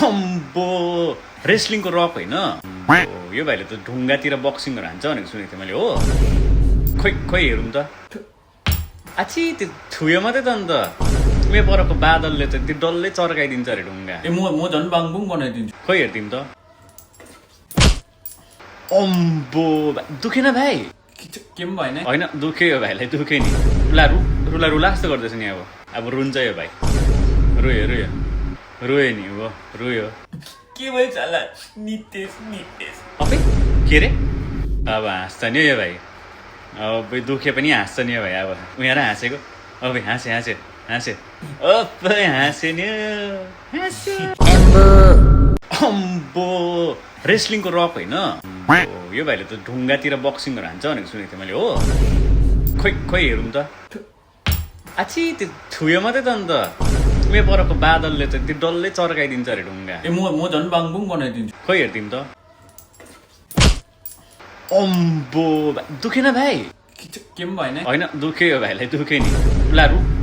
अम्बो रेस्लिङको rock होइन यो भाइले त ढुङ्गातिर बक्सिङहरू हान्छ भनेको सुनेको थिएँ मैले हो खोइ खोइ हेरौँ त आछि त्यो छुयो मात्रै त अन्त उयो परको बादलले त त्यो डल्लै चर्काइदिन्छ अरे ढुङ्गा म झन् बाङबुङ बनाइदिन्छु खोइ हेरिदिउँ त अम्बो दुखेन भाइ के पनि भएन होइन दुख्यो यो भाइलाई दुख्यो नि रुला रुला जस्तो गर्दैछ नि अब रुन्छ यो भाइ रोयो रोयो रोयो नि हो रोयो के भयो चाला नितेश अबे के रे अब हाँस्छ नि यो भाइ अब दुखे पनि हाँस्छ नि यो भाइ अब उहाँ हाँसेको अब हाँसे अब हाँसे नि अम्बो रेस्लिङको रक होइन यो भाइले त ढुङ्गातिर बक्सिङहरू हान्छ भनेको सुनेको थिएँ मैले हो खोइ हेरौँ त आछि त्यो छुयो मात्रै त अन्त उयो परको बादलले त त्यो डल्लै चर्काइदिन्छ अरे ढुङ्गा म झन् बाङबुङ बनाइदिन्छु खोइ हेरिदिउँ त अम्बो दुखेन भाइ के पनि भएन होइन दुख्यो यो भाइलाई दुख्यो नि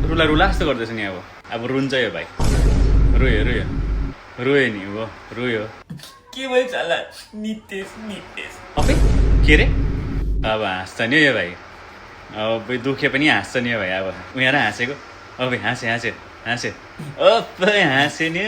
रुला जस्तो गर्दैछ नि अब रुन्छ यो भाइ रोयो रोयो नि हो रोयो के भयो चाला नितेश अबे के रे अब हाँस्छ नि यो भाइ अब दुखे पनि हाँस्छ नि यो भाइ अब उहाँ हाँसेको अब हाँसे अब हाँसे नि